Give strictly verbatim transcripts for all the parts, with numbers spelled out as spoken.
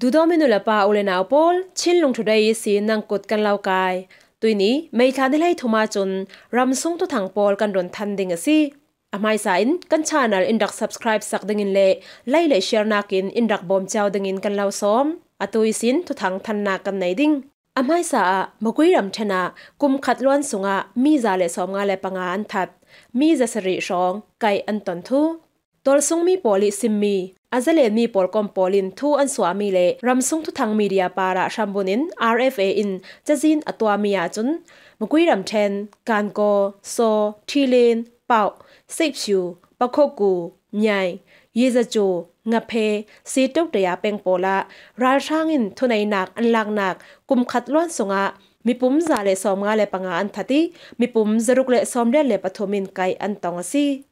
Udomi nulapa ulenau pawl, Chinlung Today ihsin nangkut kan lo kai. Tuini, May thla ni hleithum ah cun ramsung thuthang pawl kan run than ding a si. A hmaisa in kan channel in rak subscribe sak dingin le like le share nakin in rak bawm cio dingin kan lo sawm. Atu ihsin thuthang thannak kan nei ding. A hmaisa ah Magui ramṭhen ah kum khat luan sungah mi za le sawmnga le panga an that, mi zasarih hrawng kaih an ton thu. Tualsungmi pawl ih simmi, a zalenmi pawlkom pawl in thu an suahmi le ramsung thuthang media parah hrambun in R F A in cazin a tuahmi ahcun Magui ramṭhen, Kankaw, Saw, Ṭhilin, Pauh, Seipsiu, Pakhoku, Nyai, Yizacu, Ngaphe, Sitokteya peng pawl ah ralhrang in thuneinak an laknak kum khat luan sungah mipum za le sawmnga le panga an that ih mipum zaruk le sawmriat le pathum in kaih an tong a si.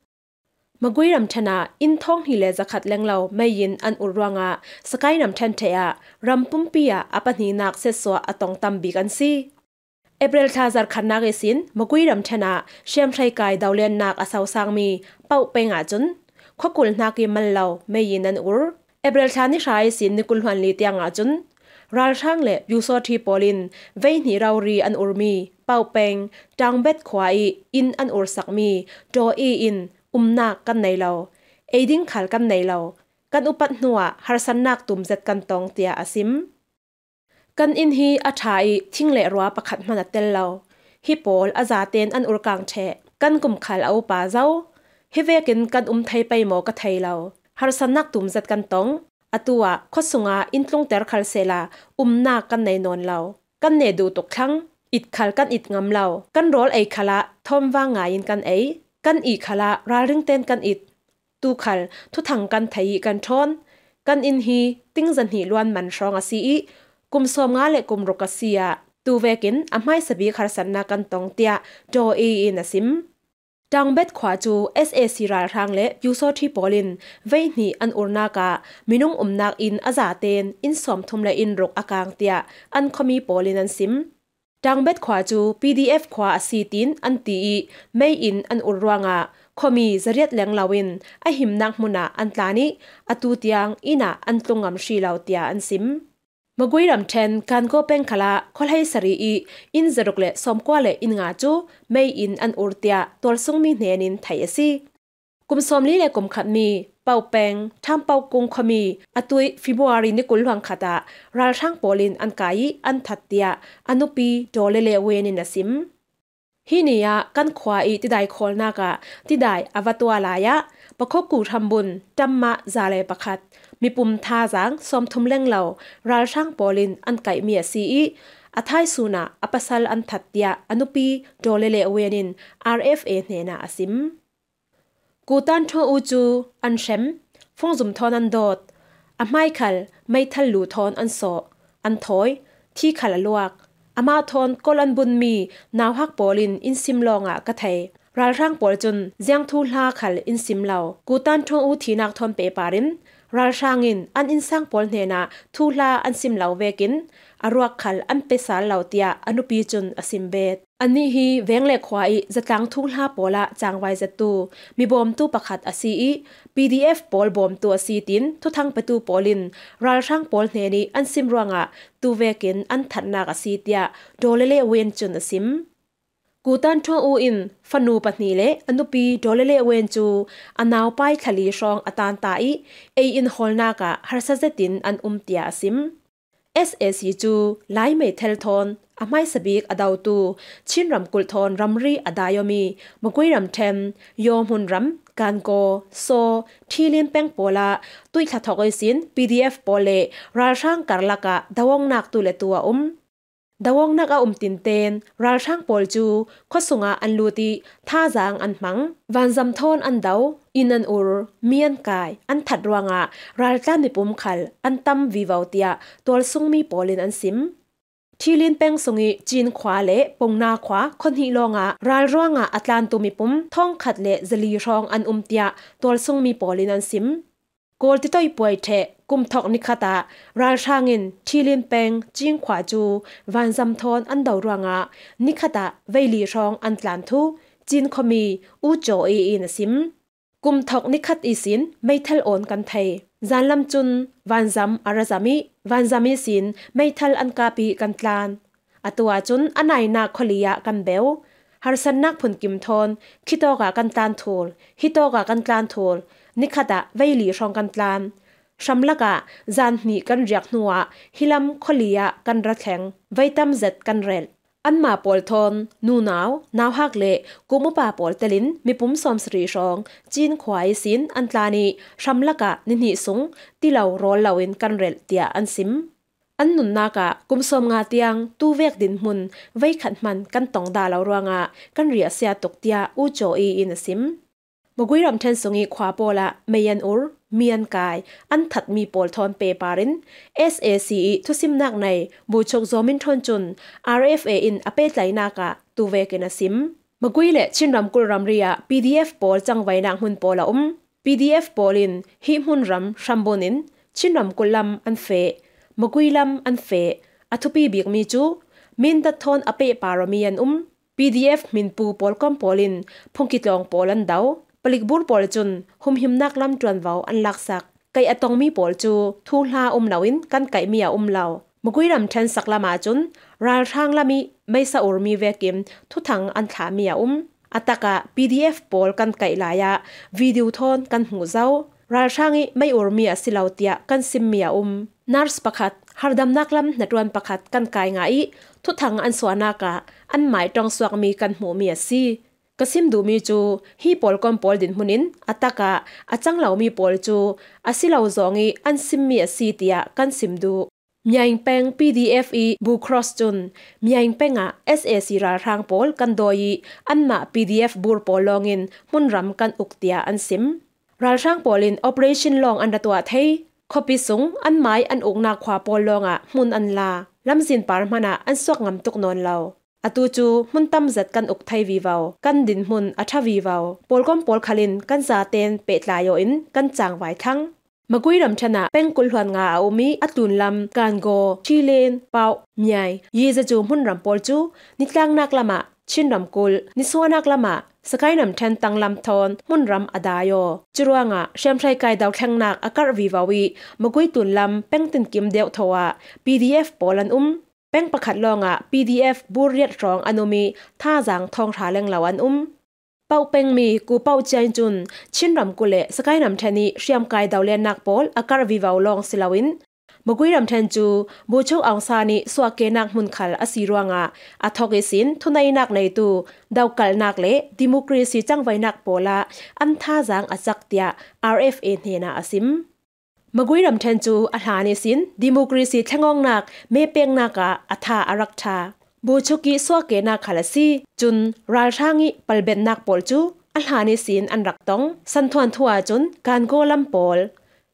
Magui ramṭhen ah inn thawng hnih le zakhat lenglo meiin an ur ruangah Sagaing ramṭhen ṭheh ah ram pumpi ah a pahnihnak siatsuah a tong tam bik an si. April thla zarhkhatnak ihsin Magui ramṭhen ah hriamhrei kai dolennak a sosangmi Pauh peng ahcun khuakul hnak ih man lo meiin an ur. April thla ni hra ihsin ni kul hluan li tiang ahcun ralhrang le pyusawṭhi pawl in veihnih rori an urmi Pauh peng Tangbet khua ih inn an ursakmi Daw E in umnak kan nei lo, ei ding khal kan nei lo, kan upat hnuah harsatnak tum zet kan tong, tiah a sim. Kan inn hi a ṭha ih thing le rua pakhat hman a tel lo. Hi pawl a zatein an urkang ṭheh. Kan kum khal a upa zo. Hi vekin kan um thei pei maw ka thei lo. Harsatnak tum zet kan tong. Atu ah khuasung ah inn tlungter khal sehla umnak kan nei nawn lo. Kan neh duh tuk thlang. It khal kan it ngam lo. Kan rawl ei khalah thawmvang ngaiin kan ei. Kan ih khalah ralring tein kan it. Tu khal thuthang kan thei ih kan ṭhawn. Kan inn hi ting zahnih luan man hrawng a si ih kum sawmnga le kum ruk a si ah tu vekin a hmaisa bik harsatnak kan tong, tiah Daw E in a sim. Tangbet khua cu S A C ralhrang le pyusawṭhi pawl in veihnih an urnak ah minung umnak inn a zatein inn sawmthum le inn ruk a kang, tiah an khuami pawl in an sim. Tangbet khua cu P D F khua a si tiin an ti ih meiin an ur ruangah khuami zariat leng loin a himnak hmun ah an tlan ih atu tiang inn ah an tlung ngam hri lo, tiah an sim. Magui ramṭhen Kankaw peng khalah khuahlei sarih ih inn zaruk le sawmkua le inn nga cu meiin an ur, tiah tualsungmi hnenin theih a si. Kum sawmli le kum khatmi Pauh peng Ṭhampauh kung khuami atu ih February ni kul hluan khat ah ralhrang pawl in an kai ih an that, tiah a nupi Daw Lele Wen in a sim. Hi ni ah kan khua ih tidai khawlnak ah tidai a va tuah lai ah Pakhoku hrambun ṭamma za le pakhat, mipum thazaang sawmthum lenglo ralhrang pawl in an kaihmi a si ih a thaisun ah a pasal an that, tiah a nupi Daw Lele Wen in R F A hnenah a sim. Kutan Ṭhaw U cu an hrem, fungzum thawn an dawt, a hmai khal meithal lu thawn an sawh, an thawi, thi khal a luak. Amah thawn kol an bunmi nauhak pawl in in sim lawngah ka thei. Ralhrang pawl cun ziang thuhla khal in sim lo. Kutan Ṭhaw U thihnak thawn pehpar in ralhrang in an innsang pawl hnenah thuhla an sim lo vekin a ruak khal an pe sal lo, tiah a nupi cun a sim bet. Annih hi veng le khua ih zatlang thuhla pawl ah cangvai zettu, mibawmtu pakhat a si ih P D F pawl bawmtu a si tiin thuthang petu pawl in ralhrang pawl hnenih an sim ruangah tu vekin an thatnak a si, tiah Daw Lele Wen cun a sim. Kutan Ṭhaw U in fanu pahnih le a nupi Daw Lele Wen cu a naupai thlali hrawng a tanta ih ei in hawlnak ah harsa zetin an um, tiah a sim. S A C cu Lai meithal thawn a hmaisa bik a dotu Chin ramkulh thawn ramri a dai awmi Magui ramṭhen, Yawhmun ram, Kankaw, Saw, Ṭhilin peng pawl ah tuih thla thawk ihsin P D F pawl le ralhrang karlak ah doawngnak tu le tu a um. Doawngnak a um tinten ralhrang pawl cu khuasung ah an lut ih thazaang an hmang, vanzam thawn an do, inn an ur, mi an kai, an that ruangah raltlan mipum khal an tam vivo, tiah tualsungmi pawl in an sim. Ṭhilin peng sung ih Cin khua le Pongna khua khuahnih lawngah ral ruangah a tlantu mipum thawngkhat le zali hrawng an um, tiah tualsungmi pawl in an sim. Kawl titoih puai ṭheh kum thawk nikhat ah ralhrang in Ṭhilin peng Cin khua cu vanzam thawn an do ruangah nikhat ah veili hrawng an tlan thu Cin khuami U Caw E in a sim. Kum thawk nikhat ihsin meithal awn kan thei. Zanlam cun vanzam a ra zam ih, vanzam ihsin meithal an kap ih kan tlan. Atu ahcun a nainak khuali ah kan beu. Harsatnak phunkim thawn khitawk ah kan tlan thul, hitawk ah kan tlan thul, nikhat ah veili hrawng kan tlan. Hramlak ah zan hnih kan riak hnuah hilam khuali ah kan ra thleng, veitam zet kan relh. Anmah pawl thawn nunau, nauhak le kum upa pawl telin mipum sawmsarih hrawng Chin khua ihsin an tlan ih hramlak ah ni hnih sung tilo rawl loin kan relh, tiah an sim. An nunnak ah kum sawmnga tiang tuvek dinhmun veikhat hman kan tong dah lo ruangah kan riahsia tuk, tiah U Caw Ih in a sim. Magui ramṭhen sungih khua pawl ah mei an ur, mi an kai, an thatmi pawl thawn pehpar in S A C ih thusimnak nei Buchuk Zaw Min Ṭhawn cun R F A in a pehtlaihnak ah tuvekin a sim. Magui le Chin ramkulh ramri ah P D F pawl cangvainak hmun pawl a um. P D F pawl in hih hmunram hrambun in Chin ramkulh lam an feh, Magui lam an feh. A thupi bikmi cu Mindat thawn a pehpar awmi an um. P D F hminpu pawlkom pawl in phungki tlawng pawl an do. Palik bur pawl cun humhimnak lam ṭuanvo an laksak. Kaih a tongmi pawl cu thuhla um loin kan kaihmi a um lo. Magui ramṭhen saklam ahcun ralhrang lam ih meisa urmi vekin thuthang an thlahmi a um. A takah P D F pawl kan kaih lai ah video thawn kan hmuh zo. Ralhrang ih mei urmi a si lo tiah kan simmi a um. Nurse pakhat, hardamnak lam hnaṭuan pakhat kan kai ngah ih thuthang an suahnak ah an mai ṭong suakmi kan hmuhmi a si. Ka sim duhmi cu hi pawlkom pawl dinhmun in a takah a cang lomi pawl cu a si lo zawng ih an simmi a si, tiah kan sim duh. Myaing peng P D F ih Bu Cross cun Myaing peng ah S A C ralhrang pawl kan dawi ih anmah P D F bur pawl lawngin hmunram kan uk, tiah an sim. Ralhrang pawl in operation lawng an ra tuah thei. Khuapi sung an mai an uknak khua pawl lawngah hmun an la. Lamzin par hmanh ah an suak ngam tuk nawn lo. Atu cu hmun tam zet kan uk thei vivo, kan dinhmun a ṭha vivo. Pawlkom pawl khal in kan zaten pehtlai aw in kan cangvai thlang. Magui ramṭhen ah peng kul hluan nga a um ih a tlunlam Kangaw, Chilen, Pauh, Myai, Yizacu hmunram pawl cu nitlangnak lamah Chin ramkulh, nisuahnak lamah Sagaing ramṭhen tanglam thawn hmunram a dai aw. Curuangah hriamhrei kai dothlengnak a karh vivo ih Magui tlunlam peng tinkim deuhthaw ah P D F pawl an um. Peng pakhat lawngah P D F bur riat hrawng an um ih thazaang thawng hra lenglo an um. Pauh pengmi Ku Pauh Ciain cun Chin ramkulh le Sagaing ramṭhen ih hriamkai dolennak pawl a karh vivo lawng si loin Magui ramṭhen cu Buchuk Aung San ih suahkenak hmun khal a si ruangah a thawk ihsin thuneihnak neitu dokalhnak le democracy cangvainak pawl ah an thazaang a cak, tiah R F A hnenah a sim. Magui ramṭhen cu a hlan ihsin democracy thlahngawnnak mepeknak ah a tha a rak ṭha. Buchuk ih suahkenak khal a si. Cun ralhrang ih palbennak pawl cu a hlan ihsin an rak tong. Santhuan thu ahcun Kangaw lam pawl,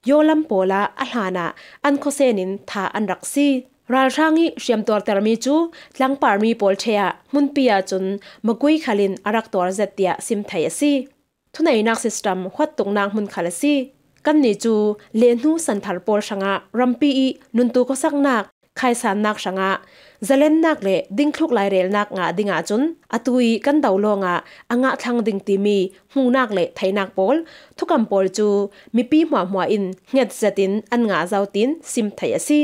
Yaw lam pawl ah a hlan ah an khuasen in tha an rak si. Ralhrang ih hriamtuartermi cu tlangparmi pawl ṭhe ah hmunpi ahcun Magui khal in a rak tuar zet, tiah sim thei a si. Thuneihnak system huat tuknak hmun khal a si. Kannih cu lehnu santhar pawl hrangah rampi ih nuntu khuasaknak khaisannak hrangah zalennak le dingthluk lairelnak ngah ding ahcun atu ih kan do lawngah a ngah thlang ding timi hmuhnak le theinak pawl, thukam pawl cu mipi hmuahhmuah in hnget zetin an ngah zo, tiin sim thei a si.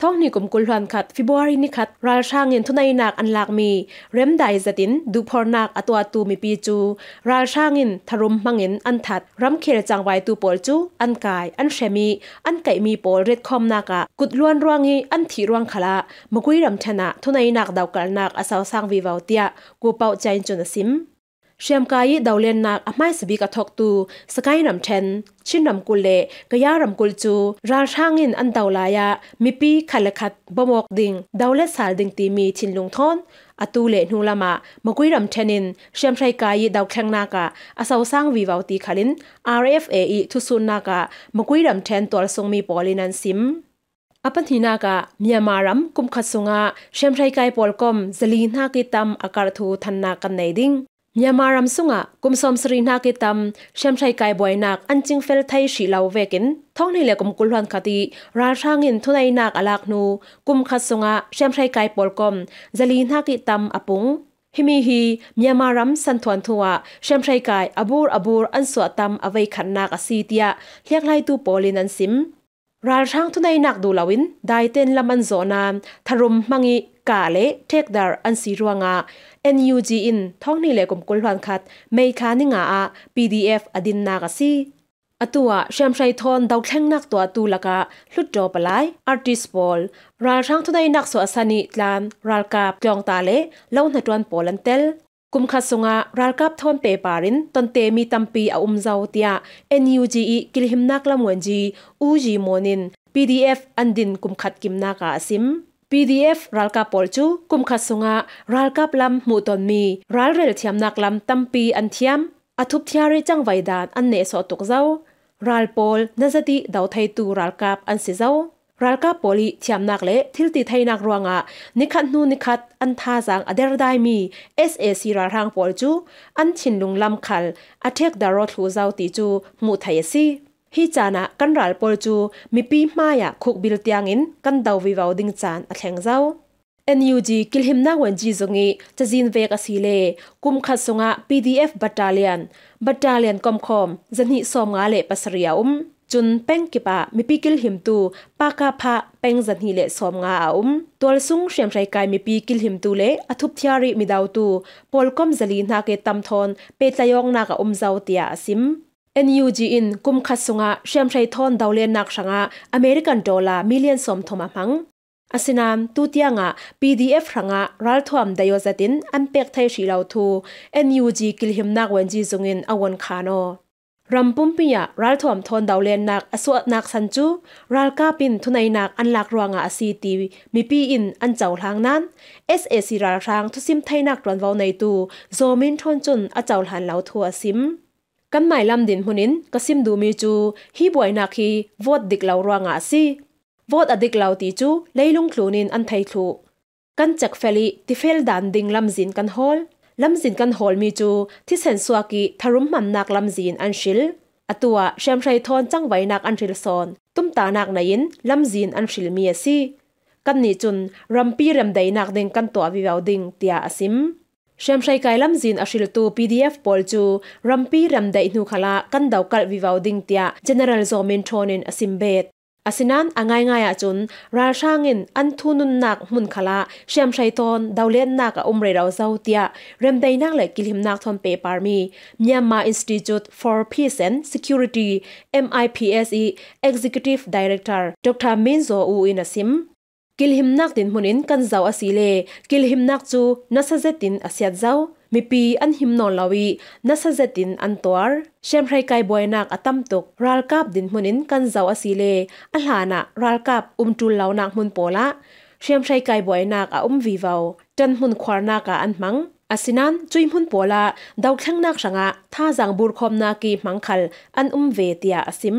Thawng hnih kum kul hluan khat February ni khat ralhrang in thuneihnak an lakmi remdai zetin duhphornak a tuahtu mipi cu ralhrang in tharum hmangin an that. Ramkhel cangvaitu pawl cu an kai, an hrem ih an kaihmi pawl retkhawmnak ah kut luan ruang ih an thih ruang khalah Magui ramṭhen ah thuneihnak dokalhnak a sosang vivo, tiah Ku Pauh Ciain cun a sim. Hriamkai ih dolennak a hmaisa bik a thawktu Sagaing ramṭhen, Chin ramkulh le Kaya ramkulh cu ralhrang in an do lai ah mipi khat le khat bawm awk ding, do let sal ding timi thinlung thawn atu le hnu lamah Magui ramṭhen in hriamhrei kai ih dothlengnak ah a sosang vivo ti khal in R F A ih thusunnak ah Magui ramṭhen tualsungmi pawl in an sim. A pahnihnak ah Myanmar ram kumkhat sungah hriamhrei kai pawlkom zali hnak ih tam a karh thu thannak kan nei ding. Myanmar ram sungah kum sawmsarih hnak ih tam hriamhrei kai buainak an cingfel thei hrih lo vekin thawng hnih le kum kul hluan khat ih ralhrang in thuneihnak a lak hnu kumkhat sungah hriamhrei kai pawlkom zali hnak ih tam a pung. Himi hi Myanmar ram santhuan thu ah hriamhrei kai a bur a bur an suah tam a veikhannak a si tiah hliaklaitu pawl in an sim. Ralhrang thuneinak duh loin daiten lam an zawh nain tharum hmang ih kah le ṭhekdar an si ruangah N U G in thawng hnih le kum kul hluan khat May thla ni nga ah P D F a dinnak a si. Atu ah hriamhrei thawn dothlengnak tuahtu lakah hluttaw palai, artist pawl, ralhrang thuneinak suahsan ih tlan ralkap, tlawngta le lo hnaṭuan pawl an tel. Kum khat sungah ralkap thawn pehpar in tonte mi tampi a um zo, tiah N U G ih kilhimnak lam wenji U G Mon in P D F an din kum khat kimnak ah a sim. P D F ralkap pawl cu kum khat sungah ralkap lam hmuhtonmi ralrel thiamnak lam tampi an thiam. A thupthiar ih cangvai dan an nehsawh tuk zo. Ral pawl nazat ih do theitu ralkap an si zo. Ralkap pawl ih thiamnak le thiltitheinak ruangah nikhat hnu nikhat an thazaang a derdaimi S A C ralhrang pawl cu an thinlung lam khal a ṭhekdar aw thluh zo ti cu hmuh theih a si. Hi caan ah kan ral pawl cu mipi hmaiah khukbil tiangin kan do vivo ding caan a thleng zo. N U G kilhimnak wenji zung ih cazin vek a si le kum khat sungah P D F battalion, battalion komkhawm zahnih sawmnga le pasarih a um. Cun peng kip ah mipi kilhimtu Pakapha peng zahnih le sawmnga a um. Tualsung hriamhrei kai mipi kilhimtu le a thupthiar ih midotu pawlkom zali hnak ih tam thawn pehtlaih awknak a um zo, tiah a sim. N U G in kum khat sungah hriamhrei thawn dolennak hrangah American dollar million sawmthum a hmang. Asinain tutiangah P D F hrangah ralthuam dayaw zetin an pek thei hrih lo thu N U G kilhimnak wenji zung in a uankhan aw. Ram pumpi ah ralthuam thawn dolennak a suahnak san cu ralkap in thuneinak an lak ruangah a si ti mipi in an cohlang nain S A C ralhrang thusim theinak ṭuanvo neitu Zaw Min Ṭhawn cun a cohlan lo thu a sim. Kan mailam dinhmun in ka sim duhmi cu hi buainak hi vote dik lo ruangah a si. Vote a dik lo ti cu leilung tlun in an thei thluh. Kan cekfel ih tifel dan ding lamzin kan hawl. Lamzin kan hawlmi cu thisen suak ih tharum hmannak lamzin an hril. Atu ah hriamhrei thawn cangvainak an hril sawn tumtahnak nei in lamzin an hrilmi a si. Kannih cun rampi remdaihnak ding kan tuah vivo ding, tiah a sim. Hriamhrei kai lamzin a hriltu P D F pawl cu rampi remdaih hnu khalah kan dokalh vivo ding, tiah General Zaw Min Ṭhawn in a sim bet. Asinain a ngaingai ahcun ralhrang in an thununnak hmun khalah hriamhrei thawn dolennak a um rero zo, tiah remdaihnak le kilhimnak thawn pehparmi Myanmar Institute for Peace and Security, M I P S ih Executive Director Doctor Min Zaw U in a sim. Kilhimnak dinhmun in kan zoh asile kilhimnak cu nasa zetin a siat zo. Mipi an him nawn lo ih nasa zetin an tuar. Hriamhrei kai buainak a tam tuk. Ralkap dinhmun in kan zoh asile a hlanah ralkap um ṭul lonak hmun pawlah hriamhrei kai buainak a um vivo. Ṭanhmun khuarnak ah an hmang. Asinain cuih hmun pawlah dothlengnak hrangah thazaang burkhawmnak ih hmang khal an um ve, tiah a sim.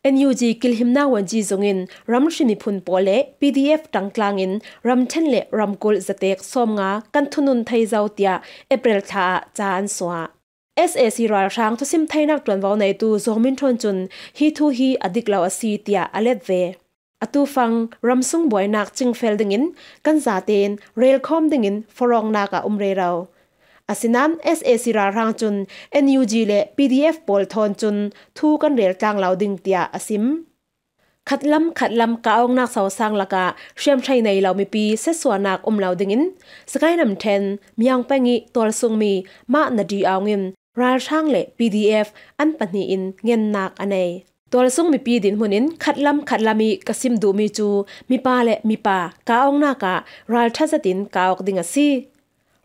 N U G kilhimnak wenji zung in ramhri miphun pawl le P D F ṭangtlang in ramṭhen le ramkulh zatek sawmnga kan thunun thei zo, tiah April thla ah ca an suah. S A C ralhrang thusim theinak ṭuanvo neitu Zaw Min Ṭhawn cun hi thu hi a dik lo a si, tiah a let ve. Atufang ramsung buainak cingfel dingin kan zatein relkhawm dingin forhawknak a um rero. Asinain S A C ralhrang cun N U G le P D F pawl thawn cun thu kan rel tlang lo ding, tiah a sim. Khatlam khatlam kah awknak sosang lakah hriamhrei nei lo mipi siatsuahnak um lo dingin Sagaing ramṭhen Myaung peng ih tualsungmi Mah Nadi Aung in ralhrang le P D F an pahnih in ngennak a nei. Tualsung mipi dinhmun in khatlam khatlam ih ka sim duhmi cu mipa le mipa kah awknak ah ralṭha zetin kah awk ding a si.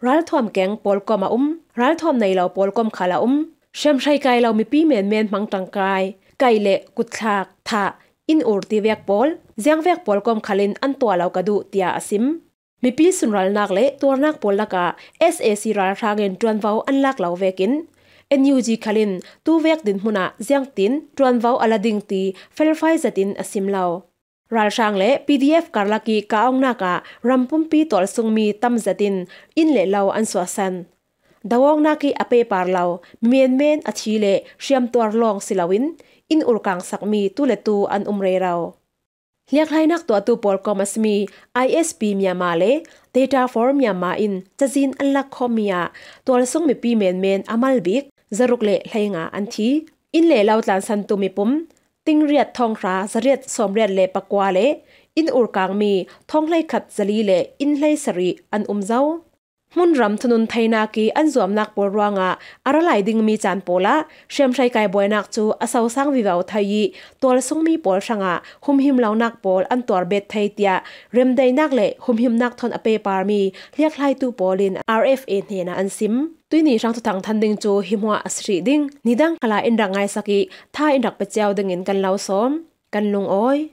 Ralthuam keng pawlkom a um, ralthuam nei lo pawlkom khal a um. Hriamhrei kai lo mipi menmen hmang ṭangkai, kaih le kutthlak, thah, inn ur tivek pawl, ziangvek pawlkom khal in an tuah lo ka duh, tiah a sim. Mipi sunralnak le tuarnak pawl lakah S A C ralhrang in ṭuanvo an lak lo vekin N U G khal in tuvek dinhmun ah ziangtin ṭuanvo a la ding ti felfai zetin a sim lo. Ralhrang le P D F karlak ih kah awknak ah ram pumpi tualsungmi tam zetin inn le lo an suahsan. Do awknak ih a pehpar lo, mi menmen a thi le hriamtuar lawng si loin inn urkang sakmi tu le tu an um rero. Hliakhlainak tuahtu pawl kawm a simi I S P Myanmar le Data for Myanmar in cazin an lakkhawmmi ah tualsung mipi menmen a mal bik zaruk le hleinga an thi. Inn le lo tlansantu mipum tingriat thawng hra zariat sawmriat le pakua le inn urkangmi thawng hleikhat zali le inn hleisarih an um zo. Hmunram thunun theinak i an zuamnak pawl ruangah a ra lai dingmi caan pawl ah hriamhrei kaibuainak cu a sosang vivo thei i tualsungmi pawl hrangah humhim lonak pawl an tuar bet thei tiah remdaihnak le humhimnak thawn a peparmi hliakhlaitu pawl in R F A hnenah an sim. Tuini hrang thuthang than ding cu hi hmuah a si hrih ding. Nidang khalah in rak ngaisak i tha in rak pe cio dingin kan lo sawm. Kan lungawi.